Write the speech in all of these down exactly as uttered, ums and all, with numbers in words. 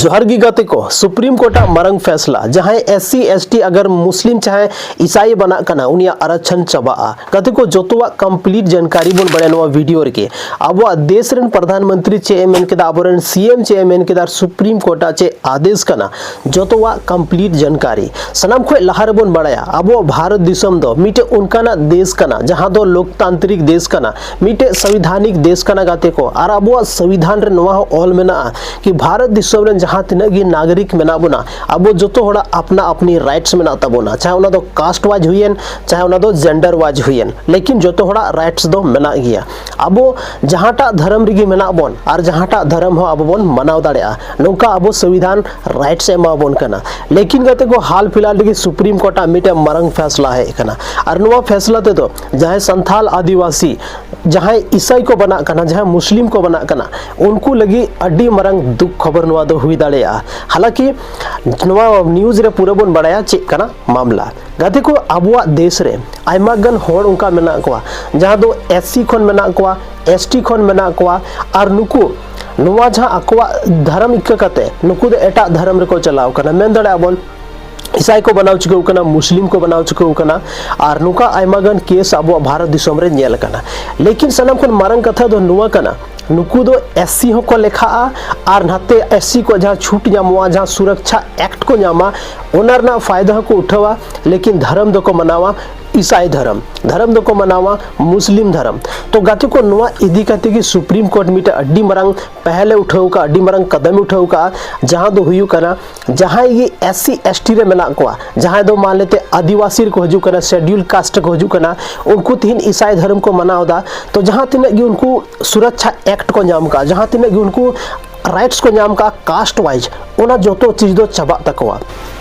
ᱡᱚᱦᱟᱨ ᱜᱮ ᱜᱟᱛᱮ ᱠᱚ, ᱥᱩᱯᱨᱤᱢ ᱠᱳᱨᱴ ᱟᱜ ᱢᱟᱨᱟᱝ ᱯᱷᱮᱥᱞᱟ, ᱡᱟᱦᱟᱸᱭ ᱮᱥ ᱥᱤ, ᱮᱥ ᱴᱤ ᱟᱜᱟᱨ ᱢᱩᱥᱞᱤᱢ ᱪᱟᱦᱮ ᱤᱥᱟᱭᱤ ᱵᱟᱱᱟᱜ ᱠᱟᱱᱟ, ᱩᱱᱤᱭᱟᱜ ᱟᱨᱟᱪᱷᱟᱱ ᱪᱟᱵᱟᱜᱼᱟ᱾ ᱜᱟᱛᱮ ᱠᱚ, ᱡᱚᱛᱚᱣᱟᱜ ᱠᱚᱢᱯᱞᱤᱴ ᱡᱟᱱᱠᱟᱨᱤ ᱵᱚᱱ ᱵᱟᱲᱟᱭᱟ ᱱᱚᱣᱟ ᱵᱷᱤᱰᱤᱭᱳ ᱨᱮᱜᱮ᱾ ᱟᱵᱚᱣᱟᱜ ᱫᱮᱥ ᱨᱮᱱ ᱯᱨᱚᱫᱷᱟᱱ ᱢᱚᱱᱛᱨᱤ ᱪᱮᱫ ᱮ ᱢᱮᱱ ᱠᱮᱫᱟ, ᱟᱵᱚᱨᱮᱱ ᱥᱤ ᱮᱢ ᱪᱮᱫ ᱮ ᱢᱮᱱ ᱠᱮᱫᱟ, ᱟᱨ ᱥᱩᱯᱨᱤᱢ ᱠᱳᱨᱴ ᱟᱜ ᱪᱮᱫ ᱟᱫᱮᱥ ᱠᱟᱱᱟ, ᱡᱚᱛᱚᱣᱟᱜ ᱠᱚᱢᱯᱞᱤᱴ ᱡᱟᱱᱠᱟᱨᱤ᱾ ᱥᱟᱱᱟᱢ ᱠᱷᱚᱱ ᱞᱟᱦᱟ ᱨᱮᱵᱚᱱ ᱵᱟᱲᱟᱭᱟ, ᱟᱵᱚᱣᱟᱜ ᱵᱷᱟᱨᱚᱛ ᱫᱤᱥᱚᱢ ᱫᱚ ᱢᱤᱫᱴᱮᱡ ᱚᱱᱠᱟᱱᱟᱜ ᱫᱮᱥ ᱠᱟᱱᱟ, ᱡᱟᱦᱟᱸ ᱫᱚ ᱞᱳᱠᱛᱟᱱᱛᱨᱤᱠ ᱫᱮᱥ ᱠᱟᱱᱟ, ᱢᱤᱫᱴᱮᱡ ᱥᱚᱝᱵᱤᱫᱷᱟᱱᱤᱠ ᱫᱮᱥ ᱠᱟᱱᱟ ᱜᱟᱛᱮ ᱠᱚ᱾ ᱟᱨ ᱟᱵᱚᱣᱟᱜ ᱥᱚᱝᱵᱤᱫᱷᱟᱱ ᱨᱮ ᱱᱚᱣᱟ ᱦᱚᱸ ᱚᱞ ᱢᱮᱱᱟᱜᱼᱟ ᱠᱤ ᱵᱷᱟᱨᱚᱛ ᱫᱤᱥᱚᱢ ᱨᱮᱱ ᱡᱟᱦᱟᱸ ᱛᱤᱱᱟᱹᱜ ᱜᱮ ᱱᱟᱜᱚᱨᱤᱠ ᱢᱮᱱᱟᱜ ᱵᱚᱱᱟ, ᱟᱵᱚ ᱡᱚᱛᱚ ᱦᱚᱲᱟᱜ ᱟᱯᱱᱟ ᱟᱯᱱᱤ ᱨᱟᱭᱤᱴᱥ ᱢᱮᱱᱟᱜ ᱛᱟᱵᱚᱱᱟ, ᱪᱟᱦᱮ ᱚᱱᱟ ᱫᱚ ᱠᱟᱥᱴ ᱣᱟᱭᱤᱡ ᱦᱩᱭᱮᱱ, ᱪᱟᱦᱮ ᱚᱱᱟ ᱫᱚ ᱡᱮᱱᱰᱟᱨ ᱣᱟᱭᱤᱡ ᱦᱩᱭᱮᱱ, ᱞᱮᱠᱤᱱ ᱡᱚᱛᱚ ᱦᱚᱲᱟᱜ ᱨᱟᱭᱤᱴᱥ ᱫᱚ ᱢᱮᱱᱟᱜ ᱜᱮᱭᱟ᱾ ᱟᱵᱚ ᱡᱟᱦᱟᱸᱴᱟᱜ ᱫᱷᱚᱨᱚᱢ ᱨᱮᱜᱮ ᱢᱮᱱᱟᱜ ᱵᱚᱱ ᱟᱨ ᱡᱟᱦᱟᱸᱴᱟᱜ ᱫᱷᱚᱨᱚᱢ ᱦᱚᱸ ᱟᱵᱚ ᱵᱚᱱ ᱢᱟᱱᱟᱣ ᱫᱟᱲᱮᱭᱟᱜᱼᱟ, ᱱᱚᱝᱠᱟ ᱟᱵᱚ ᱥᱚᱝᱵᱤᱫᱷᱟᱱ ᱨᱟᱭᱤᱴᱥ ᱮ ᱮᱢᱟ ᱵᱚᱱ ᱠᱟᱱᱟ᱾ ᱞᱮᱠᱤᱱ ᱜᱟᱛᱮ ᱠᱚ, ᱦᱟᱞ ᱯᱷᱤᱞᱦᱟᱞ ᱨᱮᱜᱮ ᱥᱩᱯᱨᱤᱢ ᱠᱳᱨᱴ ᱟᱜ ᱢᱤᱫᱴᱮᱱ ᱢᱟᱨᱟᱝ ᱯᱷᱮᱥᱞᱟ ᱦᱮᱡ ᱟᱠᱟᱱᱟ, ᱟᱨ ᱱᱚᱣᱟ ᱯᱷᱮᱥᱞᱟ ᱛᱮᱫᱚ ᱡᱟᱦᱟᱸᱭ ᱥᱟᱱᱛᱷᱟᱞ ᱟᱹᱫᱤᱵᱟᱹᱥᱤ, ᱡᱟᱦᱟᱸᱭ ᱤᱥᱟᱭ ᱠᱚ ᱵᱮᱱᱟᱜ ᱠᱟᱱᱟ, ᱡᱟᱦᱟᱸᱭ ᱢᱩᱥᱞᱤᱢ ᱠᱚ ᱵᱮᱱᱟᱜ ᱠᱟᱱᱟ, ᱩᱱᱠᱩ ᱞᱟᱹᱜᱤᱫ ᱟᱹᱰᱤ ᱢᱟᱨᱟᱝ ᱫᱩᱠ ᱠᱷᱚᱵᱚᱨ ᱱᱚᱣᱟ ᱫᱚ ᱦᱩᱭ ᱫᱟᱲᱮᱭᱟᱜᱼᱟ᱾ ᱦᱟᱞᱟᱠᱤ ᱱᱚᱣᱟ ᱱᱤᱭᱩᱡᱽ ᱨᱮ ᱯᱩᱨᱟᱹ ᱵᱚᱱ ᱵᱟᱲᱟᱭᱟ ᱪᱮᱫ ᱠᱟᱱᱟ ᱢᱟᱢᱞᱟ᱾ ᱜᱟᱛᱮ ᱠᱚ, ᱟᱵᱚᱣᱟᱜ ᱫᱮᱥ ᱨᱮ ᱟᱭᱢᱟ ᱜᱟᱱ ᱦᱚᱲ ᱚᱱᱠᱟ ᱢᱮᱱᱟᱜ ᱠᱚᱣᱟ, ᱡᱟᱦᱟᱸ ᱫᱚ ᱮᱥ ᱥᱤ ᱠᱷᱚᱱ ᱢᱮᱱᱟᱜ ᱠᱚᱣᱟ, ᱮᱥ ᱴᱤ ᱠᱷᱚᱱ ᱢᱮᱱᱟᱜ ᱠᱚᱣᱟ, ᱟᱨ ᱱᱩᱠᱩ ᱱᱚᱣᱟ ᱡᱟᱦᱟᱸ ᱟᱠᱚᱣᱟᱜ ᱫᱷᱚᱨᱚᱢ ᱤᱠᱟᱹ ᱠᱟᱛᱮ ᱱᱩᱠᱩ ᱫᱚ ᱮᱴᱟᱜ ᱫᱷᱚᱨᱚᱢ ᱨᱮᱠᱚ ᱪᱟᱞᱟᱣ ᱠᱟᱱᱟ᱾ ᱢᱮᱱ ᱫᱟᱲᱮᱭᱟᱜᱼᱟ ᱵᱚᱱ, ᱤᱥᱟᱭ ᱠᱚ ᱵᱮᱱᱟᱣ ᱪᱩᱠᱟᱹᱣ ᱠᱟᱱᱟ, ᱢᱩᱥᱞᱤᱢ ᱠᱚ ᱵᱮᱱᱟᱣ ᱪᱩᱠᱟᱹᱣ ᱠᱟᱱᱟ, ᱟᱨ ᱱᱚᱝᱠᱟ ᱟᱭᱢᱟ ᱜᱟᱱ ᱠᱮᱥ ᱟᱵᱚᱣᱟᱜ ᱵᱷᱟᱨᱚᱛ ᱫᱤᱥᱚᱢ ᱨᱮ ᱧᱮᱞ ᱟᱠᱟᱱᱟ᱾ ᱞᱮᱠᱤᱱ ᱥᱟᱱᱟᱢ ᱠᱷᱚᱱ ᱢᱟᱨᱟᱝ ᱠᱟᱛᱷᱟ ᱫᱚ ᱱᱚᱣᱟ ᱠᱟᱱᱟ, ᱱᱩᱠᱩ ᱫᱚ ᱮᱥ ᱥᱤ ᱦᱚᱸᱠᱚ ᱞᱮᱠᱷᱟᱜᱼᱟ, ᱟᱨ ᱱᱟᱛᱮ ᱮᱥ ᱥᱤ ᱠᱚ ᱡᱟᱦᱟᱸ ᱪᱷᱩᱴ ᱧᱟᱢᱚᱜᱼᱟ, ᱡᱟᱦᱟᱸ ᱥᱩᱨᱚᱠᱪᱷᱟ ᱮᱠᱴ ᱠᱚ ᱧᱟᱢᱟ, ᱚᱱᱟ ᱨᱮᱱᱟᱜ ᱯᱷᱟᱭᱫᱟ ᱦᱚᱸᱠᱚ ᱩᱴᱷᱟᱹᱣᱟ᱾ ᱞᱮᱠᱤᱱ ᱫᱷᱚᱨᱚᱢ ᱫᱚᱠᱚ ᱢᱟᱱᱟᱣᱟ ᱤᱥᱟᱭ ᱫᱷᱚᱨᱚᱢ, ᱫᱷᱚᱨᱚᱢ ᱫᱚᱠᱚ ᱢᱟᱱᱟᱣᱟ ᱢᱩᱥᱞᱤᱢ ᱫᱷᱚᱨᱚᱢ᱾ ᱛᱚ ᱜᱟᱛᱮ ᱠᱚ, ᱱᱚᱣᱟ ᱤᱫᱤ ᱠᱟᱛᱮ ᱜᱮ ᱥᱩᱯᱨᱤᱢ ᱠᱳᱨᱴ ᱢᱤᱫᱴᱮᱱ ᱟᱹᱰᱤ ᱢᱟᱨᱟᱝ ᱯᱮᱦᱮᱞᱮ ᱩᱴᱷᱟᱹᱣ ᱠᱟᱜᱼᱟ, ᱟᱹᱰᱤ ᱢᱟᱨᱟᱝ ᱠᱟᱫᱟᱢᱮ ᱩᱴᱷᱟᱹᱣ ᱠᱟᱜᱼᱟ, ᱡᱟᱦᱟᱸ ᱫᱚ ᱦᱩᱭᱩᱜ ᱠᱟᱱᱟ, ᱡᱟᱦᱟᱸᱭ ᱜᱮ ᱮᱥ ᱥᱤ ᱮᱥ ᱴᱤ ᱨᱮ ᱢᱮᱱᱟᱜ ᱠᱚᱣᱟ, ᱡᱟᱦᱟᱸᱭ ᱫᱚ ᱢᱟᱱ ᱞᱮᱛᱮ ᱟᱹᱫᱤᱵᱟᱹᱥᱤ ᱨᱮᱠᱚ ᱦᱤᱡᱩᱜ ᱠᱟᱱᱟ, ᱥᱮᱰᱤᱭᱩᱞ ᱠᱟᱥᱴ ᱨᱮᱠᱚ ᱦᱤᱡᱩᱜ ᱠᱟᱱᱟ, ᱩᱱᱠᱩ ᱛᱤᱦᱤᱧ ᱤᱥᱟᱭ ᱫᱷᱚᱨᱚᱢ ᱠᱚ ᱢᱟᱱᱟᱣ ᱮᱫᱟ᱾ ᱛᱚ ᱡᱟᱦᱟᱸ ᱛᱤᱱᱟᱹᱜ ᱜᱮ ᱩᱱᱠᱩ ᱥᱩᱨᱚᱠᱪᱷᱟ ᱮᱠᱴ ᱠᱚ ᱧᱟᱢ ᱠᱟᱜᱼᱟ, ᱡᱟᱦᱟᱸ ᱛᱤᱱᱟᱹᱜ ᱜᱮ ᱩᱱᱠᱩ ᱨᱟᱭᱤᱴᱥ ᱠᱚ ᱧᱟᱢ ᱠᱟᱜᱼᱟ ᱠᱟᱥᱴ ᱣᱟᱭᱤᱡ, ᱚᱱᱟ ᱡᱚᱛᱚ ᱪᱤᱡᱽ ᱫᱚ ᱪᱟᱵᱟᱜ ᱛᱟᱠᱚᱣᱟ᱾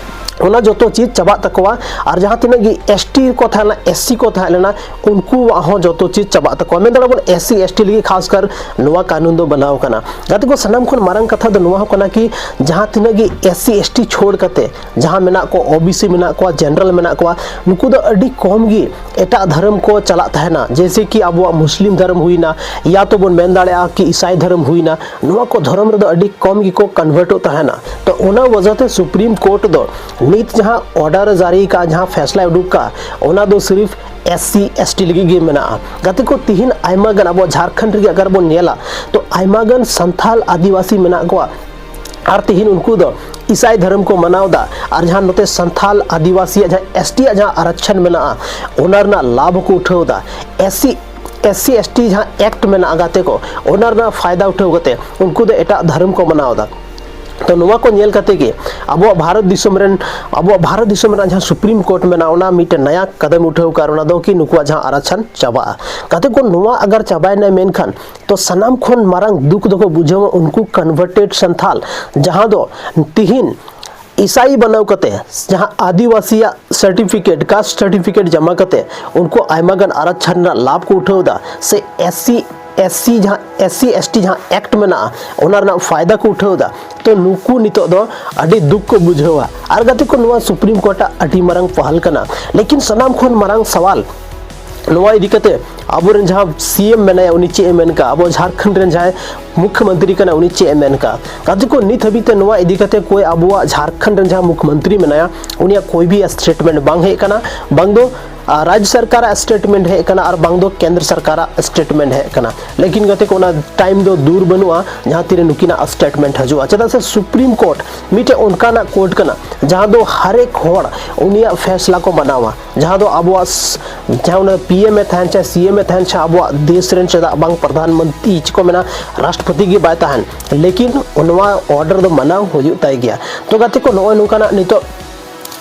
ᱚᱱᱟ ᱡᱚᱛᱚ ᱪᱤᱡᱽ ᱪᱟᱵᱟᱜ ᱛᱟᱠᱚᱣᱟ᱾ ᱟᱨ ᱡᱟᱦᱟᱸ ᱛᱤᱱᱟᱹᱜ ᱜᱮ ᱮᱥ ᱴᱤ ᱠᱚ ᱛᱟᱦᱮᱸ ᱞᱮᱱᱟ, ᱮᱥ ᱥᱤ ᱠᱚ ᱛᱟᱦᱮᱸ ᱞᱮᱱᱟ, ᱩᱱᱠᱩᱣᱟᱜ ᱦᱚᱸ ᱡᱚᱛᱚ ᱪᱤᱡᱽ ᱪᱟᱵᱟᱜ ᱛᱟᱠᱚᱣᱟ᱾ ᱢᱮᱱ ᱫᱟᱲᱮᱭᱟᱜᱼᱟ ᱵᱚᱱ ᱮᱥ ᱥᱤ ᱮᱥ ᱴᱤ ᱞᱟᱹᱜᱤᱫ ᱠᱷᱟᱥ ᱠᱟᱨ ᱱᱚᱣᱟ ᱠᱟᱹᱱᱩᱱ ᱫᱚ ᱵᱮᱱᱟᱣ ᱠᱟᱱᱟ᱾ ᱜᱟᱛᱮ ᱠᱚ, ᱥᱟᱱᱟᱢ ᱠᱷᱚᱱ ᱢᱟᱨᱟᱝ ᱠᱟᱛᱷᱟ ᱫᱚ ᱱᱚᱣᱟ ᱦᱚᱸ ᱠᱟᱱᱟ ᱠᱤ ᱡᱟᱦᱟᱸ ᱛᱤᱱᱟᱹᱜ ᱜᱮ ᱮᱥ ᱥᱤ ᱮᱥ ᱴᱤ ᱪᱷᱳᱲ ᱠᱟᱛᱮ ᱡᱟᱦᱟᱸ ᱢᱮᱱᱟᱜ ᱠᱚ, ᱳ ᱵᱤ ᱥᱤ ᱢᱮᱱᱟᱜ ᱠᱚᱣᱟ, ᱡᱮᱱᱟᱨᱮᱞ ᱢᱮᱱᱟᱜ ᱠᱚᱣᱟ, ᱱᱩᱠᱩ ᱫᱚ ᱟᱹᱰᱤ ᱠᱚᱢ ᱜᱮ ᱮᱴᱟᱜ ᱫᱷᱚᱨᱚᱢ ᱠᱚ ᱪᱟᱞᱟᱜ ᱛᱟᱦᱮᱱᱟ, ᱡᱮᱭᱥᱮ ᱠᱤ ᱟᱵᱚᱣᱟᱜ ᱢᱩᱥᱞᱤᱢ ᱫᱷᱚᱨᱚᱢ ᱦᱩᱭᱱᱟ, ᱭᱟ ᱛᱚ ᱵᱚᱱ ᱢᱮᱱ ᱫᱟᱲᱮᱭᱟᱜᱼᱟ ᱠᱤ ᱤᱥᱟᱭ ᱫᱷᱚᱨᱚᱢ ᱦᱩᱭᱱᱟ, ᱱᱚᱣᱟ ᱠᱚ ᱫᱷᱚᱨᱚᱢ ᱨᱮᱫᱚ ᱟᱹᱰᱤ ᱠᱚᱢ ᱜᱮᱠᱚ ᱠᱚᱱᱵᱷᱟᱨᱴᱚᱜ ᱛᱟᱦᱮᱱᱟ᱾ ᱛᱚ ᱚᱱᱟ ᱣᱟᱡᱟ ᱛᱮ ᱥᱩᱯᱨᱤᱢ ᱠᱳᱨᱴ ᱫᱚ ᱱᱤᱛ ᱡᱟᱦᱟᱸ ᱚᱨᱰᱟᱨ ᱮ ᱡᱟᱹᱨᱤ ᱠᱟᱜᱼᱟ, ᱡᱟᱦᱟᱸ ᱯᱷᱮᱥᱞᱟᱭ ᱩᱰᱩᱠ ᱠᱟᱜᱼᱟ, ᱚᱱᱟ ᱫᱚ syrup S C S T ᱞᱟᱹᱜᱤᱫ ᱜᱮ ᱢᱮᱱᱟᱜᱼᱟ᱾ ᱜᱟᱛᱮ ᱠᱚ, ᱛᱤᱦᱤᱧ ᱟᱭᱢᱟ ᱜᱟᱱ ᱟᱵᱚ ᱡᱷᱟᱲᱠᱷᱚᱸᱰ ᱨᱮᱜᱮ ᱟᱜᱟᱨ ᱵᱚᱱ ᱧᱮᱞᱟ, ᱛᱚ ᱟᱭᱢᱟ ᱜᱟᱱ ᱥᱟᱱᱛᱷᱟᱞ ᱟᱹᱫᱤᱵᱟᱹᱥᱤ ᱢᱮᱱᱟᱜ ᱠᱚᱣᱟ, ᱟᱨ ᱛᱤᱦᱤᱧ ᱩᱱᱠᱩ ᱫᱚ ᱤᱥᱟᱭ ᱫᱷᱚᱨᱚᱢ ᱠᱚ ᱢᱟᱱᱟᱣ ᱮᱫᱟ, ᱟᱨ ᱡᱟᱦᱟᱸ ᱱᱚᱛᱮ ᱥᱟᱱᱛᱷᱟᱞ ᱟᱹᱫᱤᱵᱟᱹᱥᱤᱭᱟᱜ ᱡᱟᱦᱟᱸ ᱮᱥ ᱴᱤ ᱟᱜ ᱡᱟᱦᱟᱸ ᱟᱨᱟᱠᱪᱷᱚᱱ ᱢᱮᱱᱟᱜᱼᱟ, ᱚᱱᱟ ᱨᱮᱱᱟᱜ ᱞᱟᱵᱷ ᱦᱚᱸᱠᱚ ᱩᱴᱷᱟᱹᱣ ᱮᱫᱟ᱾ S C S C S T ᱡᱟᱦᱟᱸ ᱮᱠᱴ ᱢᱮᱱᱟᱜᱼᱟ ᱜᱟᱛᱮ ᱠᱚ, ᱚᱱᱟ ᱨᱮᱱᱟᱜ ᱯᱷᱟᱭᱫᱟ ᱩᱴᱷᱟᱹᱣ ᱠᱟᱛᱮ ᱩᱱᱠᱩ ᱫᱚ ᱮᱴᱟᱜ ᱫᱷᱚᱨᱚᱢ ᱠᱚ ᱢᱟᱱᱟᱣ ᱮᱫᱟ᱾ ᱛᱚ ᱱᱚᱣᱟ ᱠᱚ ᱧᱮᱞ ᱠᱟᱛᱮ ᱜᱮ ᱟᱵᱚᱣᱟᱜ ᱵᱷᱟᱨᱚᱛ ᱫᱤᱥᱚᱢ ᱨᱮᱱ, ᱟᱵᱚᱣᱟᱜ ᱵᱷᱟᱨᱚᱛ ᱫᱤᱥᱚᱢ ᱨᱮᱱᱟᱜ ᱡᱟᱦᱟᱸ ᱥᱩᱯᱨᱤᱢ ᱠᱳᱨᱴ ᱢᱮᱱᱟᱜᱼᱟ, ᱚᱱᱟ ᱢᱤᱫᱴᱮᱱ ᱱᱟᱭᱟ ᱠᱟᱫᱟᱢ ᱩᱴᱷᱟᱹᱣ ᱠᱟᱜᱼᱟ, ᱚᱱᱟ ᱫᱚ ᱠᱤ ᱱᱩᱠᱩᱣᱟᱜ ᱡᱟᱦᱟᱸ ᱟᱨᱟᱠᱪᱷᱚᱱ ᱪᱟᱵᱟᱜᱼᱟ᱾ ᱜᱟᱛᱮ ᱠᱚ, ᱱᱚᱣᱟ ᱟᱜᱟᱨ ᱪᱟᱵᱟᱭᱮᱱᱟ ᱢᱮᱱᱠᱷᱟᱱ, ᱛᱚ ᱥᱟᱱᱟᱢ ᱠᱷᱚᱱ ᱢᱟᱨᱟᱝ ᱫᱩᱠ ᱫᱚᱠᱚ ᱵᱩᱡᱷᱟᱹᱣᱟ ᱩᱱᱠᱩ ᱠᱚᱱᱵᱷᱟᱨᱴᱮᱰ ᱥᱟᱱᱛᱷᱟᱞ, ᱡᱟᱦᱟᱸ ᱫᱚ ᱛᱤᱦᱤᱧ ᱤᱥᱟᱭᱤ ᱵᱟᱱᱟᱣ ᱠᱟᱛᱮ, ᱡᱟᱦᱟᱸ ᱟᱹᱫᱤᱵᱟᱹᱥᱤᱭᱟᱜ ᱥᱟᱨᱴᱤᱯᱷᱤᱠᱮᱴ, ᱠᱟᱥᱴ ᱥᱟᱨᱴᱤᱯᱷᱤᱠᱮᱴ ᱡᱚᱢᱟ ᱠᱟᱛᱮ ᱩᱱᱠᱩ ᱟᱭᱢᱟ ᱜᱟᱱ ᱟᱨᱟᱠᱪᱷᱚᱱ ᱨᱮᱱᱟᱜ ᱞᱟᱵᱷ ᱠᱚ ᱩᱴᱷᱟᱹᱣ ᱮᱫᱟ, ᱥᱮ ᱮᱥ ᱥᱤ ᱮᱥ ᱴᱤ ᱡᱟᱦᱟᱸ ᱮᱠᱴ ᱢᱮᱱᱟᱜᱼᱟ, ᱚᱱᱟ ᱨᱮᱱᱟᱜ ᱯᱷᱟᱭᱫᱟ ᱠᱚ ᱩᱴᱷᱟᱹᱣ ᱮᱫᱟ᱾ ᱛᱚ ᱱᱩᱠᱩ ᱱᱤᱛᱚᱜ ᱫᱚ ᱟᱹᱰᱤ ᱫᱩᱠ ᱠᱚ ᱵᱩᱡᱷᱟᱹᱣᱟ᱾ ᱟᱨ ᱜᱟᱛᱮ ᱠᱚ, ᱱᱚᱣᱟ ᱥᱩᱯᱨᱤᱢ ᱠᱳᱨᱴ ᱟᱜ ᱟᱹᱰᱤ ᱢᱟᱨᱟᱝ ᱯᱟᱦᱟᱞ ᱠᱟᱱᱟ᱾ ᱞᱮᱠᱤᱱ ᱥᱟᱱᱟᱢ ᱠᱷᱚᱱ ᱢᱟᱨᱟᱝ ᱥᱟᱣᱟᱞ ᱱᱚᱣᱟ ᱤᱫᱤ ᱠᱟᱛᱮ ᱟᱵᱚᱨᱮᱱ ᱡᱟᱦᱟᱸ ᱥᱤ ᱮᱢ ᱢᱮᱱᱟᱭᱟ, ᱩᱱᱤ ᱪᱮᱫ ᱮ ᱢᱮᱱ ᱠᱟᱜᱼᱟ? ᱟᱵᱚ ᱡᱷᱟᱲᱠᱷᱚᱸᱰ ᱨᱮᱱ ᱡᱟᱦᱟᱸᱭ ᱢᱩᱠᱷᱭᱚᱢᱚᱱᱛᱨᱤ ᱠᱟᱱᱟ, ᱩᱱᱤ ᱪᱮᱫ ᱮ ᱢᱮᱱ ᱠᱟᱜᱼᱟ? ᱜᱟᱛᱮ ᱠᱚ, ᱱᱤᱛ ᱦᱟᱹᱵᱤᱡ ᱛᱮ ᱱᱚᱣᱟ ᱤᱫᱤ ᱠᱟᱛᱮ ᱠᱚᱭ ᱟᱵᱚᱣᱟᱜ ᱡᱷᱟᱲᱠᱷᱚᱸᱰ ᱨᱮᱱ ᱡᱟᱦᱟᱸ ᱢᱩᱠᱷᱭᱚᱢᱚᱱᱛᱨᱤ ᱢᱮᱱᱟᱭᱟ, ᱩᱱᱤᱭᱟᱜ ᱠᱚᱭ ᱵᱤ ᱥᱴᱮᱴᱢᱮᱱᱴ ᱵᱟᱝ ᱦᱮᱡ ᱠᱟᱱᱟ, ᱵᱟᱝ ᱫᱚ ᱟᱨ ᱨᱟᱡᱽ ᱥᱚᱨᱠᱟᱨᱟᱜ ᱥᱴᱮᱴᱢᱮᱱᱴ ᱦᱮᱡ ᱠᱟᱱᱟ, ᱟᱨ ᱵᱟᱝ ᱫᱚ ᱠᱮᱱᱫᱨᱚ ᱥᱚᱨᱠᱟᱨᱟᱜ ᱥᱴᱮᱴᱢᱮᱱᱴ ᱦᱮᱡ ᱠᱟᱱᱟ᱾ ᱞᱮᱠᱤᱱ ᱜᱟᱛᱮ ᱠᱚ, ᱚᱱᱟ ᱴᱟᱭᱤᱢ ᱫᱚ ᱫᱩᱨ ᱵᱟᱹᱱᱩᱜᱼᱟ ᱡᱟᱦᱟᱸ ᱛᱤᱨᱮ ᱱᱩᱠᱤᱱᱟᱜ ᱥᱴᱮᱴᱢᱮᱱᱴ ᱦᱤᱡᱩᱜᱼᱟ, ᱪᱮᱫᱟᱜ ᱥᱮ ᱥᱩᱯᱨᱤᱢ ᱠᱳᱨᱴ ᱢᱤᱫᱴᱮᱡ ᱚᱱᱠᱟᱱᱟᱜ ᱠᱳᱨᱴ ᱠᱟᱱᱟ ᱡᱟᱦᱟᱸ ᱫᱚ ᱦᱟᱨᱮᱠ ᱦᱚᱲ ᱩᱱᱤᱭᱟᱜ ᱯᱷᱮᱥᱞᱟ ᱠᱚ ᱢᱟᱱᱟᱣᱟ, ᱡᱟᱦᱟᱸ ᱫᱚ ᱟᱵᱚᱣᱟᱜ ᱥ-, ᱡᱟᱦᱟᱸ ᱚᱱᱟ ᱯᱤ ᱮᱢ ᱮ ᱛᱟᱦᱮᱱ ᱪᱟᱦᱮ ᱥᱤ ᱮᱢ ᱮ ᱛᱟᱦᱮᱱ ᱪᱟᱦᱮ ᱟᱵᱚᱣᱟᱜ ᱫᱮᱥ ᱨᱮᱱ, ᱪᱮᱫᱟᱜ ᱵᱟᱝ ᱯᱨᱚᱫᱷᱟᱱ ᱢᱚᱱᱛᱨᱤ, ᱪᱮᱫ ᱠᱚ ᱢᱮᱱᱟ, ᱨᱟᱥᱴᱨᱚᱯᱚᱛᱤ ᱜᱮ ᱵᱟᱭ ᱛᱟᱦᱮᱱ, ᱞᱮᱠᱤᱱ ᱱᱚᱣᱟ ᱚᱨᱰᱟᱨ ᱫᱚ ᱢᱟᱱᱟᱣ ᱦᱩᱭᱩᱜ ᱛᱟᱭ ᱜᱮᱭᱟ᱾ ᱛᱚ ᱜᱟᱛᱮ ᱠᱚ, ᱱᱚᱜᱼᱚᱭ ᱱᱚᱝᱠᱟᱱᱟᱜ ᱱᱤᱛᱚᱜ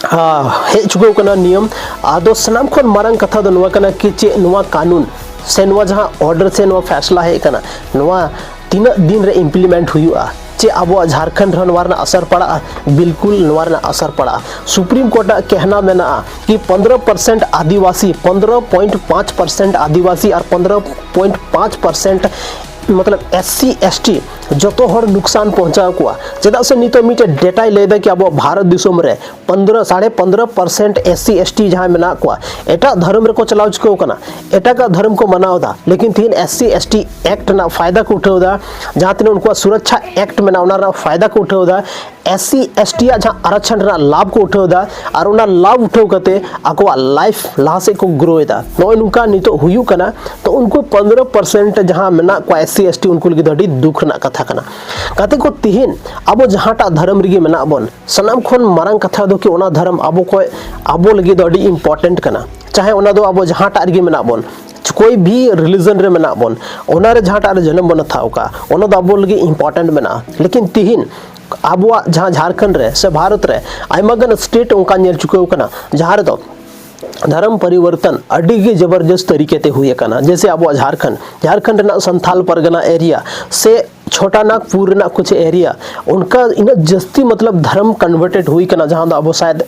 ᱟ, ᱦᱮᱡ ᱪᱩᱠᱟᱹᱣ ᱠᱟᱱᱟ ᱱᱤᱭᱚᱢ᱾ ᱟᱫᱚ ᱥᱟᱱᱟᱢ ᱠᱷᱚᱱ ᱢᱟᱨᱟᱝ ᱠᱟᱛᱷᱟ ᱫᱚ ᱱᱚᱣᱟ ᱠᱟᱱᱟ ᱠᱤ ᱪᱮᱫ ᱱᱚᱣᱟ ᱠᱟᱹᱱᱩᱱ ᱥᱮ ᱱᱚᱣᱟ ᱡᱟᱦᱟᱸ ᱚᱨᱰᱟᱨ ᱥᱮ ᱱᱚᱣᱟ ᱯᱷᱮᱥᱞᱟ ᱦᱮᱡ ᱠᱟᱱᱟ, ᱱᱚᱣᱟ ᱛᱤᱱᱟᱹᱜ ᱫᱤᱱ ᱨᱮ ᱤᱢᱯᱞᱤᱢᱮᱱᱴ ᱦᱩᱭᱩᱜᱼᱟ? ᱪᱮᱫ ᱟᱵᱚᱣᱟᱜ ᱡᱷᱟᱲᱠᱷᱚᱸᱰ ᱨᱮᱦᱚᱸ ᱱᱚᱣᱟ ᱨᱮᱱᱟᱜ ᱟᱥᱟᱨ ᱯᱟᱲᱟᱜᱼᱟ? ᱵᱤᱞᱠᱩᱞ ᱱᱚᱣᱟ ᱨᱮᱱᱟᱜ ᱟᱥᱟᱨ ᱯᱟᱲᱟᱜᱼᱟ᱾ ᱥᱩᱯᱨᱤᱢ ᱠᱳᱨᱴ ᱟᱜ ᱠᱮᱦᱱᱟ ᱢᱮᱱᱟᱜᱼᱟ ᱠᱤ ᱯᱚᱱᱫᱽᱨᱚ ᱯᱟᱨᱥᱮᱱᱴ ᱟᱹᱫᱤᱵᱟᱹᱥᱤ, ᱯᱚᱱᱫᱽᱨᱚ ᱯᱚᱭᱮᱱᱴ ᱯᱟᱸᱪ ᱯᱟᱨᱥᱮᱱᱴ ᱟᱹᱫᱤᱵᱟᱹᱥᱤ ᱟᱨ ᱯᱚᱱᱫᱽᱨᱚ ᱯᱚᱭᱮᱱᱴ ᱯᱟᱸᱪ ᱯᱟᱨᱥᱮᱱᱴ ᱢᱚᱛᱞᱚᱵ ᱮᱥ ᱥᱤ ᱮᱥ ᱴᱤ ᱡᱚᱛᱚ ᱦᱚᱲ ᱱᱩᱠᱥᱟᱱ ᱯᱚᱦᱚᱸᱪᱟᱣ ᱠᱚᱣᱟ᱾ ᱪᱮᱫᱟᱜ ᱥᱮ ᱱᱤᱛᱚᱜ ᱢᱤᱫᱴᱮᱡ ᱰᱮᱴᱟᱭ ᱞᱟᱹᱭ ᱮᱫᱟ ᱠᱤ ᱟᱵᱚ ᱵᱷᱟᱨᱚᱛ ᱫᱤᱥᱚᱢ ᱨᱮ ᱯᱚᱱᱫᱽᱨᱚ, ᱥᱟᱲᱮ ᱯᱚᱱᱫᱽᱨᱚ percent S C S T ᱡᱟᱦᱟᱸᱭ ᱢᱮᱱᱟᱜ ᱠᱚᱣᱟ, ᱮᱴᱟᱜ ᱫᱷᱚᱨᱚᱢ ᱨᱮᱠᱚ ᱪᱟᱞᱟᱣ ᱪᱩᱠᱟᱹᱣ ᱠᱟᱱᱟ, ᱮᱴᱟᱜᱟᱜ ᱫᱷᱚᱨᱚᱢ ᱠᱚ ᱢᱟᱱᱟᱣ ᱮᱫᱟ, ᱞᱮᱠᱤᱱ ᱛᱤᱦᱤᱧ S C S T act ᱨᱮᱱᱟᱜ ᱯᱷᱟᱭᱫᱟ ᱠᱚ ᱩᱴᱷᱟᱹᱣ ᱮᱫᱟ, ᱡᱟᱦᱟᱸ ᱛᱤᱱᱟᱹᱜ ᱩᱱᱠᱩᱣᱟᱜ ᱥᱩᱨᱚᱠᱪᱷᱟ ᱮᱠᱴ ᱢᱮᱱᱟᱜᱼᱟ, ᱚᱱᱟ ᱨᱮᱱᱟᱜ ᱯᱷᱟᱭᱫᱟ ᱠᱚ ᱩᱴᱷᱟᱹᱣ ᱮᱫᱟ, ᱮᱥ ᱥᱤ ᱮᱥ ᱴᱤ ᱟᱜ ᱡᱟᱦᱟᱸ ᱟᱨᱟᱠᱪᱷᱚᱱ ᱨᱮᱱᱟᱜ ᱞᱟᱵᱷ ᱠᱚ ᱩᱴᱷᱟᱹᱣ ᱮᱫᱟ, ᱟᱨ ᱚᱱᱟ ᱞᱟᱵᱷ ᱩᱴᱷᱟᱹᱣ ᱠᱟᱛᱮ ᱟᱠᱚᱣᱟᱜ ᱞᱟᱭᱤᱯᱷ ᱞᱟᱦᱟ ᱥᱮᱫ ᱠᱚ ᱜᱨᱳ ᱮᱫᱟ᱾ ᱱᱚᱜᱼᱚᱭ ᱱᱚᱝᱠᱟ ᱱᱤᱛᱚᱜ ᱦᱩᱭᱩᱜ ᱠᱟᱱᱟ᱾ ᱛᱚ ᱩᱱᱠᱩ ᱯᱚᱱᱫᱽᱨᱚ ᱯᱟᱨᱥᱮᱱᱴ ᱡᱟᱦᱟᱸ ᱢᱮᱱᱟᱜ ᱠᱚᱣᱟ ᱮᱥ ᱥᱤ ᱮᱥ ᱴᱤ, ᱩᱱᱠᱩ ᱞᱟᱹᱜᱤᱫ ᱫᱚ ᱟᱹᱰᱤ ᱫᱩᱠ ᱨᱮᱱᱟᱜ ᱠᱟᱛᱷᱟ ᱠᱟᱱᱟ᱾ ᱜᱟᱛᱮ ᱠᱚ, ᱛᱤᱦᱤᱧ ᱟᱵᱚ ᱡᱟᱦᱟᱸᱴᱟᱜ ᱫᱷᱚᱨᱚᱢ ᱨᱮᱜᱮ ᱢᱮᱱᱟᱜ ᱵᱚᱱ, ᱥᱟᱱᱟᱢ ᱠᱷᱚᱱ ᱢᱟᱨᱟᱝ ᱠᱟᱛᱷᱟ ᱫᱚ ᱠᱤ ᱚᱱᱟ ᱫᱷᱚᱨᱚᱢ ᱟᱵᱚ ᱠᱚ, ᱟᱵᱚ ᱞᱟᱹᱜᱤᱫ ᱫᱚ ᱟᱹᱰᱤ ᱤᱢᱯᱚᱨᱴᱮᱱᱴ ᱠᱟᱱᱟ᱾ ᱪᱟᱦᱮ ᱚᱱᱟ ᱫᱚ ᱟᱵᱚ ᱡᱟᱦᱟᱸᱴᱟᱜ ᱨᱮᱜᱮ ᱢᱮᱱᱟᱜ ᱵᱚᱱ, ᱠᱳᱭ ᱵᱷᱤ ᱨᱤᱞᱤᱡᱚᱱ ᱨᱮ ᱢᱮᱱᱟᱜ ᱵᱚᱱ, ᱚᱱᱟ ᱨᱮ ᱡᱟᱦᱟᱸᱴᱟᱜ ᱨᱮ ᱡᱚᱱᱚᱢ ᱵᱚᱱ ᱦᱟᱛᱟᱣ ᱟᱠᱟᱫ, ᱚᱱᱟ ᱫᱚ ᱟᱵᱚ ᱞᱟᱹᱜᱤᱫ ᱤᱢᱯᱚᱨᱴᱮᱱᱴ ᱢᱮᱱᱟᱜᱼᱟ᱾ ᱞᱮᱠᱤᱱ ᱛᱤᱦᱤᱧ ᱟᱵᱚᱣᱟᱜ ᱡᱟᱦᱟᱸ ᱡᱷᱟᱲᱠᱷᱚᱸᱰ ᱨᱮ ᱥᱮ ᱵᱷᱟᱨᱚᱛ ᱨᱮ ᱟᱭᱢᱟ ᱜᱟᱱ ᱥᱴᱮᱴ ᱚᱱᱠᱟ ᱧᱮᱞ ᱪᱩᱠᱟᱹᱣ ᱠᱟᱱᱟ, ᱡᱟᱦᱟᱸ ᱨᱮᱫᱚ ᱫᱷᱚᱨᱚᱢ ᱯᱚᱨᱤᱵᱚᱨᱛᱚᱱ ᱟᱹᱰᱤ ᱜᱮ ᱡᱚᱵᱚᱨᱡᱚᱥᱛ ᱛᱟᱹᱨᱤᱠᱟ ᱛᱮ ᱦᱩᱭ ᱟᱠᱟᱱᱟ᱾ ᱡᱮᱭᱥᱮ ᱟᱵᱚᱣᱟᱜ ᱡᱷᱟᱲᱠᱷᱚᱸᱰ, ᱡᱷᱟᱨᱠᱷᱚᱸᱰ ᱨᱮᱱᱟᱜ ᱥᱟᱱᱛᱷᱟᱞ ᱯᱟᱨᱜᱟᱱᱟ ᱮᱨᱤᱭᱟ ᱥᱮ ᱪᱷᱳᱴᱟ ᱱᱟᱜᱽᱯᱩᱨ ᱨᱮᱱᱟᱜ ᱠᱩᱪᱷ ᱮᱨᱤᱭᱟ, ᱚᱱᱠᱟ ᱤᱱᱟᱹᱜ ᱡᱟᱹᱥᱛᱤ ᱢᱚᱛᱞᱚᱵ ᱫᱷᱚᱨᱚᱢ ᱠᱚᱱᱵᱷᱟᱨᱴᱮᱰ ᱦᱩᱭ ᱠᱟᱱᱟ, ᱡᱟᱦᱟᱸ ᱫᱚ ᱟᱵᱚ ᱥᱟᱭᱮᱫ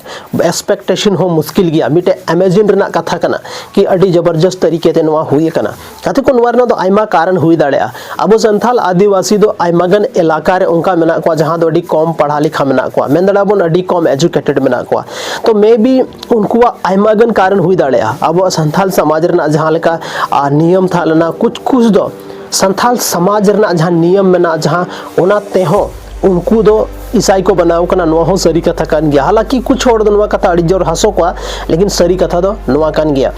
ᱮᱠᱥᱯᱮᱠᱴᱮᱥᱚᱱ ᱦᱚᱸ ᱢᱩᱥᱠᱤᱞ ᱜᱮᱭᱟ, ᱢᱤᱫᱴᱮᱡ ᱤᱢᱮᱡᱤᱱ ᱨᱮᱱᱟᱜ ᱠᱟᱛᱷᱟ ᱠᱟᱱᱟ ᱠᱤ ᱟᱹᱰᱤ ᱡᱚᱵᱚᱨᱡᱚᱥᱛ ᱛᱟᱹᱨᱤᱠᱟ ᱛᱮ ᱱᱚᱣᱟ ᱦᱩᱭ ᱟᱠᱟᱱᱟ᱾ ᱜᱟᱛᱮ ᱠᱚ, ᱱᱚᱣᱟ ᱨᱮᱱᱟᱜ ᱫᱚ ᱟᱭᱢᱟ ᱠᱟᱨᱚᱱ ᱦᱩᱭ ᱫᱟᱲᱮᱭᱟᱜᱼᱟ᱾ ᱟᱵᱚ ᱥᱟᱱᱛᱷᱟᱞ ᱟᱹᱫᱤᱵᱟᱹᱥᱤ ᱫᱚ ᱟᱭᱢᱟ ᱜᱟᱱ ᱮᱞᱟᱠᱟ ᱨᱮ ᱚᱱᱠᱟ ᱢᱮᱱᱟᱜ ᱠᱚᱣᱟ ᱡᱟᱦᱟᱸ ᱫᱚ ᱟᱹᱰᱤ ᱠᱚᱢ ᱯᱟᱲᱦᱟᱣ ᱞᱮᱠᱷᱟ ᱢᱮᱱᱟᱜ ᱠᱚᱣᱟ, ᱢᱮᱱ ᱫᱟᱲᱮᱭᱟᱜᱼᱟ ᱵᱚᱱ ᱟᱹᱰᱤ ᱠᱚᱢ ᱮᱡᱩᱠᱮᱴᱮᱰ ᱢᱮᱱᱟᱜ ᱠᱚᱣᱟ᱾ ᱛᱚ ᱢᱮ ᱵᱤ ᱩᱱᱠᱩᱣᱟᱜ ᱟᱭᱢᱟ ᱜᱟᱱ ᱠᱟᱨᱚᱱ ᱦᱩᱭ ᱫᱟᱲᱮᱭᱟᱜᱼᱟ᱾ ᱟᱵᱚᱣᱟᱜ ᱥᱟᱱᱛᱷᱟᱞ ᱥᱚᱢᱟᱡᱽ ᱨᱮᱱᱟᱜ ᱡᱟᱦᱟᱸ ᱞᱮᱠᱟ, ᱟᱨ, ᱱᱤᱭᱚᱢ ᱛᱟᱦᱮᱸ ᱞᱮᱱᱟ, ᱠᱩᱪ ᱠᱩᱪ ᱫᱚ ᱥᱟᱱᱛᱷᱟᱞ ᱥᱚᱢᱟᱡᱽ ᱨᱮᱱᱟᱜ ᱡᱟᱦᱟᱸ ᱱᱤᱭᱚᱢ ᱢᱮᱱᱟᱜᱼᱟ, ᱡᱟᱦᱟᱸ ᱚᱱᱟ ᱛᱮᱦᱚᱸ ᱩᱱᱠᱩ ᱫᱚ ᱤᱥᱟᱭ ᱠᱚ ᱵᱮᱱᱟᱣ ᱠᱟᱱᱟ, ᱱᱚᱣᱟ ᱦᱚᱸ ᱥᱟᱹᱨᱤ ᱠᱟᱛᱷᱟ ᱠᱟᱱ ᱜᱮᱭᱟ᱾ ᱦᱟᱞᱟᱸᱠᱤ ᱠᱩᱪ ᱦᱚᱲ ᱫᱚ ᱱᱚᱣᱟ ᱠᱟᱛᱷᱟ ᱟᱹᱰᱤ ᱡᱳᱨ ᱦᱟᱹᱥᱩ ᱠᱚᱣᱟ, ᱞᱮᱠᱤᱱ ᱥᱟᱹᱨᱤ ᱠᱟᱛᱷᱟ ᱫᱚ ᱱᱚᱣᱟ ᱠᱟᱱ ᱜᱮᱭᱟ᱾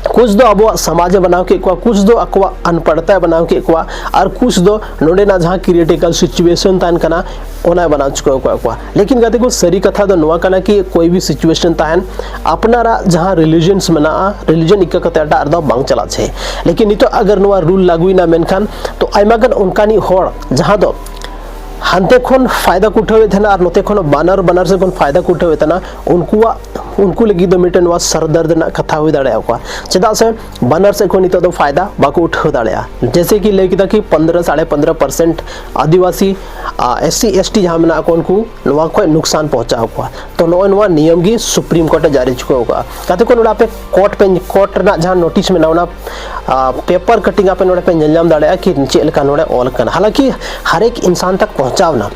ᱠᱩᱪ ᱫᱚ ᱟᱵᱚᱣᱟᱜ ᱥᱚᱢᱟᱡᱽ ᱮ ᱵᱮᱱᱟᱣ ᱠᱮᱫ ᱠᱚᱣᱟ, ᱠᱩᱪ ᱫᱚ ᱟᱠᱚᱣᱟᱜ ᱟᱱᱯᱟᱲᱛᱟᱭ ᱵᱮᱱᱟᱣ ᱠᱮᱫ ᱠᱚᱣᱟ, ᱟᱨ ᱠᱩᱪ ᱫᱚ ᱱᱚᱰᱮᱱᱟᱜ ᱡᱟᱦᱟᱸ ᱠᱨᱤᱴᱤᱠᱟᱞ ᱥᱤᱪᱩᱭᱮᱥᱚᱱ ᱛᱟᱦᱮᱱ ᱠᱟᱱᱟ, ᱚᱱᱟᱭ ᱵᱮᱱᱟᱣ ᱪᱩᱠᱟᱹᱣ ᱟᱠᱟᱫ ᱠᱚᱣᱟ᱾ ᱞᱮᱠᱤᱱ ᱜᱟᱛᱮ ᱠᱚ, ᱥᱟᱹᱨᱤ ᱠᱟᱛᱷᱟ ᱫᱚ ᱱᱚᱣᱟ ᱠᱟᱱᱟ ᱠᱤ ᱠᱳᱭ ᱵᱷᱤ ᱥᱤᱪᱩᱭᱮᱥᱚᱱ ᱛᱟᱦᱮᱱ, ᱟᱯᱱᱟᱨᱟᱜ ᱡᱟᱦᱟᱸ ᱨᱤᱞᱤᱡᱤᱭᱚᱱᱥ ᱢᱮᱱᱟᱜᱼᱟ, ᱨᱤᱞᱤᱡᱤᱭᱚᱱ ᱤᱠᱟᱹ ᱠᱟᱛᱮ ᱮᱴᱟᱜ ᱨᱮᱫᱚ ᱵᱟᱝ ᱪᱟᱞᱟᱜ ᱪᱟᱹᱦᱤ᱾ ᱞᱮᱠᱤᱱ ᱱᱤᱛᱚᱜ ᱟᱜᱟᱨ ᱱᱚᱣᱟ ᱨᱩᱞ ᱞᱟᱹᱜᱩᱭᱮᱱᱟ, ᱢᱮᱱᱠᱷᱟᱱ ᱛᱚ ᱟᱭᱢᱟ ᱜᱟᱱ ᱚᱱᱠᱟᱱᱤᱡ ᱦᱚᱲ ᱡᱟᱦᱟᱸ ᱫᱚ ᱦᱟᱱᱛᱮ ᱠᱷᱚᱱ ᱯᱷᱟᱭᱫᱟ ᱠᱚ ᱩᱴᱷᱟᱹᱣᱮᱫ ᱛᱟᱦᱮᱱᱟ ᱟᱨ ᱱᱚᱛᱮ ᱠᱷᱚᱱ ᱵᱟᱱᱟᱨ ᱵᱟᱱᱟᱨ ᱥᱮᱫ ᱠᱷᱚᱱ ᱯᱷᱟᱭᱫᱟ ᱠᱚ ᱩᱴᱷᱟᱹᱣᱮᱫ ᱛᱟᱦᱮᱱᱟ, ᱩᱱᱠᱩᱣᱟᱜ ᱩᱱᱠᱩ ᱞᱟᱹᱜᱤᱫ ᱫᱚ ᱢᱤᱫᱴᱮᱱ ᱱᱚᱣᱟ ᱥᱟᱨᱫᱟᱨᱫ ᱨᱮᱱᱟᱜ ᱠᱟᱛᱷᱟ ᱦᱩᱭ ᱫᱟᱲᱮᱭᱟᱠᱚᱣᱟ᱾ ᱪᱮᱫᱟᱜ ᱥᱮ ᱵᱟᱱᱟᱨ ᱥᱮᱫ ᱠᱷᱚᱱ ᱱᱤᱛᱚᱜ ᱫᱚ ᱯᱷᱟᱭᱫᱟ ᱵᱟᱠᱚ ᱩᱴᱷᱟᱹᱣ ᱫᱟᱲᱮᱭᱟᱜᱼᱟ᱾ ᱡᱮᱭᱥᱮ ᱠᱤ ᱞᱟᱹᱭ ᱠᱮᱫᱟ ᱠᱤ ᱯᱚᱱᱫᱽᱨᱚ ᱥᱟᱲᱮ ᱯᱚᱱᱫᱽᱨᱚ ᱯᱟᱨᱥᱮᱱᱴ ᱟᱹᱫᱤᱵᱟᱹᱥᱤ, ᱮᱥ ᱥᱤ ᱮᱥ ᱴᱤ ᱡᱟᱦᱟᱸ ᱢᱮᱱᱟᱜ ᱠᱚ, ᱩᱱᱠᱩ ᱱᱚᱣᱟ ᱠᱷᱚᱱ ᱱᱩᱠᱥᱟᱱ ᱯᱚᱦᱚᱸᱪᱟᱣ ᱠᱚᱣᱟ᱾ ᱛᱚ ᱱᱚᱜᱼᱚᱭ ᱱᱚᱣᱟ ᱱᱤᱭᱚᱢ ᱜᱮ ᱥᱩᱯᱨᱤᱢ ᱠᱳᱨᱴ ᱮ ᱡᱟᱹᱨᱤ ᱦᱚᱪᱚ ᱟᱠᱟᱫᱼᱟ᱾ ᱜᱟᱛᱮ ᱠᱚ, ᱱᱚᱰᱮ ᱟᱯᱮ ᱠᱳᱨᱴ ᱯᱮ, ᱠᱳᱨᱴ ᱨᱮᱱᱟᱜ ᱡᱟᱦᱟᱸ ᱱᱳᱴᱤᱥ ᱢᱮᱱᱟᱜᱼᱟ, ᱚᱱᱟ ᱯᱮᱯᱟᱨ ᱠᱟᱴᱤᱝ ᱟᱯᱮ ᱱᱚᱰᱮ ᱯᱮ ᱧᱮᱞ ᱧᱟᱢ ᱫᱟᱲᱮᱭᱟᱜᱼᱟ ᱠᱤ ᱪᱮᱫ ᱞᱮᱠᱟ ᱱᱚᱰᱮ ᱚᱞ ᱠᱟᱱᱟ᱾ ᱦᱟᱞᱟᱝᱠᱤ ᱦᱟᱨ ᱮᱠ ᱤᱱᱥᱟᱱ ᱛᱟᱠ ᱯᱚᱦᱚᱸᱪᱟᱣ ᱮᱱᱟ,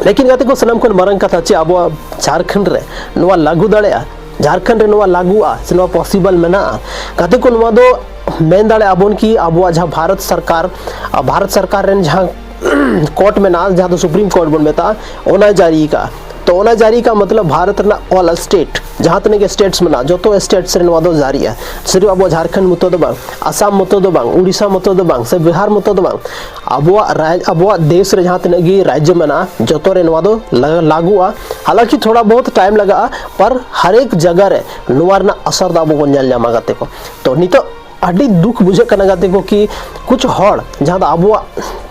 ᱞᱮᱠᱤᱱ ᱜᱟᱛᱮ ᱠᱚ, ᱥᱟᱱᱟᱢ ᱠᱷᱚᱱ ᱢᱟᱨᱟᱝ ᱠᱟᱛᱷᱟ ᱪᱮᱫ ᱟᱵᱚᱣᱟᱜ ᱡᱷᱟᱨᱠᱷᱚᱸᱰ ᱨᱮ ᱱᱚᱣᱟ ᱞᱟᱹᱜᱩ ᱫᱟᱲᱮᱭᱟᱜᱼᱟ? ᱡᱷᱟᱨᱠᱷᱚᱸᱰ ᱨᱮ ᱱᱚᱣᱟ ᱞᱟᱹᱜᱩᱜᱼᱟ ᱥᱮ ᱱᱚᱣᱟ ᱯᱚᱥᱤᱵᱚᱞ ᱢᱮᱱᱟᱜᱼᱟ? ᱜᱟᱛᱮ ᱠᱚ, ᱱᱚᱣᱟ ᱫᱚ ᱢᱮᱱ ᱫᱟᱲᱮᱭᱟᱜᱼᱟ ᱵᱚᱱ ᱠᱤ ᱟᱵᱚᱣᱟᱜ ᱡᱟᱦᱟᱸ ᱵᱷᱟᱨᱚᱛ ᱥᱚᱨᱠᱟᱨ, ᱟᱨ ᱵᱷᱟᱨᱚᱛ ᱥᱚᱨᱠᱟᱨ ᱨᱮᱱ ᱡᱟᱦᱟᱸ ᱠᱳᱨᱴ ᱢᱮᱱᱟᱜᱼᱟ, ᱡᱟᱦᱟᱸ ᱫᱚ ᱥᱩᱯᱨᱤᱢ ᱠᱳᱨᱴ ᱵᱚᱱ ᱢᱮᱛᱟᱜᱼᱟ, ᱚᱱᱟᱭ ᱡᱟᱹᱨᱤ ᱟᱠᱟᱫᱼᱟ᱾ ᱛᱚ ᱚᱱᱟ ᱡᱟᱹᱨᱤ ᱟᱠᱟᱫ ᱢᱚᱛᱞᱚᱵ ᱵᱷᱟᱨᱚᱛ ᱨᱮᱱᱟᱜ ᱚᱞ ᱥᱴᱮᱴ, ᱡᱟᱦᱟᱸ ᱛᱤᱱᱟᱹᱜ ᱜᱮ ᱥᱴᱮᱴᱥ ᱢᱮᱱᱟᱜᱼᱟ, ᱡᱚᱛᱚ ᱥᱴᱮᱴᱥ ᱨᱮ ᱱᱚᱣᱟ ᱫᱚ ᱡᱟᱹᱨᱤᱜᱼᱟ᱾ ᱥᱤᱨᱯ ᱟᱵᱚ ᱡᱷᱟᱨᱠᱷᱚᱸᱰ ᱢᱚᱛᱚ ᱫᱚ ᱵᱟᱝ, ᱟᱥᱟᱢ ᱢᱚᱛᱚ ᱫᱚ ᱵᱟᱝ, ᱩᱲᱤᱥᱥᱟ ᱢᱚᱛᱚ ᱫᱚ ᱵᱟᱝ, ᱥᱮ ᱵᱤᱦᱟᱨ ᱢᱚᱛᱚ ᱫᱚ ᱵᱟᱝ, ᱟᱵᱚᱣᱟᱜ ᱨᱟᱡᱽ, ᱟᱵᱚᱣᱟᱜ ᱫᱮᱥ ᱨᱮ ᱡᱟᱦᱟᱸ ᱛᱤᱱᱟᱹᱜ ᱜᱮ ᱨᱟᱡᱽᱡᱚ ᱢᱮᱱᱟᱜᱼᱟ, ᱡᱚᱛᱚ ᱨᱮ ᱱᱚᱣᱟ ᱫᱚ ᱞᱟ-, ᱞᱟᱹᱜᱩᱜᱼᱟ᱾ ᱦᱟᱞᱟᱝᱠᱤ ᱛᱷᱚᱲᱟ ᱵᱚᱦᱩᱛ ᱴᱟᱭᱤᱢ ᱞᱟᱜᱟᱜᱼᱟ, ᱯᱟᱨ ᱦᱟᱨ ᱮᱠ ᱡᱟᱭᱜᱟ ᱨᱮ ᱱᱚᱣᱟ ᱨᱮᱱᱟᱜ ᱟᱥᱟᱨ ᱫᱚ ᱟᱵᱚ ᱵᱚᱱ ᱧᱮᱞ ᱧᱟᱢᱟ ᱜᱟᱛᱮ ᱠᱚ᱾ ᱛᱚ ᱱᱤᱛᱚᱜ ᱟᱹᱰᱤ ᱫᱩᱠ ᱵᱩᱡᱷᱟᱹᱜ ᱠᱟᱱᱟ ᱜᱟᱛᱮ ᱠᱚ ᱠᱤ ᱠᱩᱪᱷ ᱦᱚᱲ ᱡᱟᱦᱟᱸ ᱫᱚ ᱟᱵᱚᱣᱟᱜ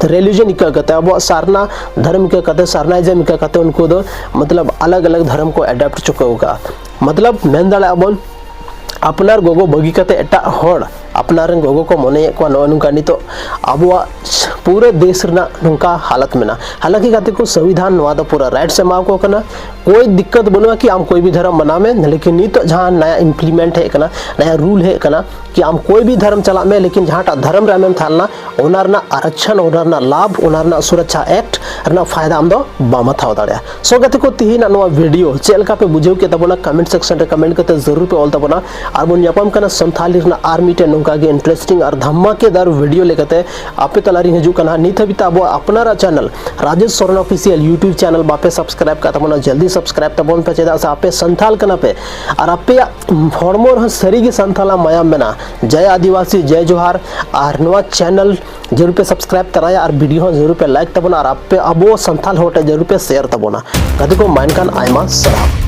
ᱨᱤᱞᱤᱡᱚᱱ ᱤᱠᱟᱹ ᱠᱟᱛᱮ, ᱟᱵᱚᱣᱟᱜ ᱥᱟᱨᱱᱟ ᱫᱷᱚᱨᱚᱢ ᱤᱠᱟᱹ ᱠᱟᱛᱮ, ᱥᱟᱨᱱᱟᱭᱡᱮᱢ ᱤᱠᱟᱹ ᱠᱟᱛᱮ ᱩᱱᱠᱩ ᱫᱚ ᱢᱚᱛᱞᱚᱵ ᱟᱞᱟᱜᱽ ᱟᱞᱟᱜᱽ ᱫᱷᱚᱨᱚᱢ ᱠᱚ ᱮᱰᱟᱯᱴ ᱪᱩᱠᱟᱹᱣ ᱟᱠᱟᱫᱼᱟ᱾ ᱢᱚᱛᱞᱚᱵ ᱢᱮᱱ ᱫᱟᱲᱮᱭᱟᱜᱼᱟ ᱵᱚᱱ ᱟᱯᱱᱟᱨ ᱜᱚᱜᱚ ᱵᱟᱹᱜᱤ ᱠᱟᱛᱮ ᱮᱴᱟᱜ ᱦᱚᱲ ᱟᱯᱱᱟᱨ ᱨᱮᱱ ᱜᱚᱜᱚ ᱠᱚ ᱢᱚᱱᱮᱭᱮᱫ ᱠᱚᱣᱟ᱾ ᱱᱚᱜᱼᱚᱭ ᱱᱚᱝᱠᱟ ᱱᱤᱛᱚᱜ ᱟᱵᱚᱣᱟᱜ ᱯᱩᱨᱟᱹ ᱫᱮᱥ ᱨᱮᱱᱟᱜ ᱱᱚᱝᱠᱟ ᱦᱟᱞᱚᱛ ᱢᱮᱱᱟᱜᱼᱟ᱾ ᱦᱟᱞᱟᱝᱠᱤ ᱜᱟᱛᱮ ᱠᱚ, ᱥᱚᱝᱵᱤᱫᱷᱟᱱ ᱱᱚᱣᱟ ᱫᱚ ᱯᱩᱨᱟᱹ ᱨᱟᱭᱤᱴᱥ ᱮ ᱮᱢᱟ ᱠᱚ ᱠᱟᱱᱟ, ᱠᱳᱭ ᱫᱤᱠᱠᱟᱛ ᱵᱟᱹᱱᱩᱜᱼᱟ ᱠᱤ ᱟᱢ ᱠᱳᱭ ᱵᱷᱤ ᱫᱷᱚᱨᱚᱢ ᱢᱟᱱᱟᱣ ᱢᱮ, ᱞᱮᱠᱤᱱ ᱱᱤᱛᱚᱜ ᱡᱟᱦᱟᱸ ᱱᱟᱭᱟ ᱤᱢᱯᱞᱤᱢᱮᱱᱴ ᱦᱮᱡ ᱠᱟᱱᱟ, ᱱᱟᱭᱟ ᱨᱩᱞ ᱦᱮᱡ ᱠᱟᱱᱟ ᱠᱤ ᱟᱢ ᱠᱳᱭ ᱵᱷᱤ ᱫᱷᱚᱨᱚᱢ ᱪᱟᱞᱟᱜ ᱢᱮ, ᱞᱮᱠᱤᱱ ᱡᱟᱦᱟᱸᱴᱟᱜ ᱫᱷᱚᱨᱚᱢ ᱨᱮ ᱟᱢᱮᱢ ᱛᱟᱦᱮᱸ ᱞᱮᱱᱟ, ᱚᱱᱟ ᱨᱮᱱᱟᱜ ᱟᱨᱚᱠᱪᱷᱚᱱ, ᱚᱱᱟ ᱨᱮᱱᱟᱜ ᱞᱟᱵᱷ, ᱚᱱᱟ ᱨᱮᱱᱟᱜ ᱥᱩᱨᱚᱠᱪᱷᱟ ᱮᱠᱴ ᱨᱮᱱᱟᱜ ᱯᱷᱟᱭᱫᱟ ᱟᱢ ᱫᱚ ᱵᱟᱢ ᱦᱟᱛᱟᱣ ᱫᱟᱲᱮᱭᱟᱜᱼᱟ᱾ ᱥᱳ ᱜᱟᱛᱮ ᱠᱚ, ᱛᱤᱦᱤᱧᱟᱜ ᱱᱚᱣᱟ ᱵᱷᱤᱰᱤᱭᱳ ᱪᱮᱫ ᱞᱮᱠᱟ ᱯᱮ ᱵᱩᱡᱷᱟᱹᱣ ᱠᱮᱫ ᱛᱟᱵᱚᱱᱟ? ᱠᱚᱢᱮᱱᱴ ᱥᱮᱠᱥᱚᱱ ᱨᱮ ᱠᱚᱢᱮᱱᱴ ᱠᱟᱛᱮ ᱡᱟᱹᱨᱩᱲ ᱯᱮ ᱚᱞ ᱛᱟᱵᱚᱱᱟ᱾ ᱟᱨ ᱵᱚᱱ ᱧᱟᱯᱟᱢ ᱠᱟᱱᱟ ᱥᱟᱱᱛᱷᱟᱞᱤ ᱨᱮᱱᱟᱜ ᱟᱨ ᱢᱤᱫᱴᱮᱱ ᱱᱚᱝᱠᱟ ᱜᱮ ᱤᱱᱴᱟᱨᱮᱥᱴᱤᱝ ᱟᱨ ᱫᱷᱟᱢᱟᱠᱮᱫᱟᱨ ᱵᱷᱤᱰᱤᱭᱳ ᱞᱮᱠᱟᱛᱮ ᱟᱯᱮ ᱛᱟᱞᱟᱨᱤᱧ ᱦᱤᱡᱩᱜ ᱠᱟᱱᱟ᱾ ᱱᱤᱛ ᱦᱟᱹᱵᱤᱡ ᱛᱮ ᱟᱵᱚᱣᱟᱜ ᱟᱯᱱᱟᱨᱟᱜ channel Rajesh Soren official YouTube channel ᱵᱟᱯᱮ ᱥᱟᱵᱥᱠᱨᱟᱭᱤᱵ ᱠᱟᱜ ᱛᱟᱵᱚᱱᱟ, ᱡᱚᱞᱫᱤ ᱥᱟᱵᱥᱠᱨᱟᱭᱤᱵ ᱛᱟᱵᱚᱱ ᱯᱮ, ᱪᱮᱫᱟᱜ ᱥᱮ ᱟᱯᱮ ᱥᱟᱱᱛᱷᱟᱞ ᱠᱟᱱᱟ ᱯᱮ ᱟᱨ ᱟᱯᱮᱭᱟᱜ ᱦᱚᱲᱢᱚ ᱨᱮᱦᱚᱸ ᱥᱟᱹᱨᱤᱜᱮ ᱥᱟᱱᱛᱷᱟᱞᱟᱜ ᱢᱟᱭᱟᱢ ᱢᱮᱱᱟᱜᱼᱟ᱾ ᱡᱟᱭ ᱟᱹᱫᱤᱵᱟᱹᱥᱤ, ᱡᱟᱭ ᱡᱚᱦᱟᱨ᱾ ᱟᱨ ᱱᱚᱣᱟ ᱪᱮᱱᱮᱞ ᱡᱟᱹᱨᱩᱲ ᱯᱮ ᱥᱟᱵᱥᱠᱨᱟᱭᱤᱵ ᱛᱟᱨᱟᱭᱟ ᱟᱨ ᱵᱷᱤᱰᱤᱭᱳ ᱦᱚᱸ ᱡᱟᱹᱨᱩᱲ ᱯᱮ ᱞᱟᱭᱤᱠ ᱛᱟᱵᱚᱱᱟ ᱟᱨ ᱟᱯᱮ ᱟᱵᱚ ᱥᱟᱱᱛᱷᱟᱞ ᱦᱚᱲ ᱴᱷᱮᱱ ᱡᱟᱹᱨᱩᱲ ᱯᱮ ᱥᱮᱭᱟᱨ ᱛᱟᱵᱚᱱᱟ᱾ ᱜᱟᱛᱮ ᱠᱚ, ᱢᱟ ᱮᱱᱠᱷᱟᱱ ᱟᱭᱢᱟ ᱥᱟᱨᱦᱟᱣ᱾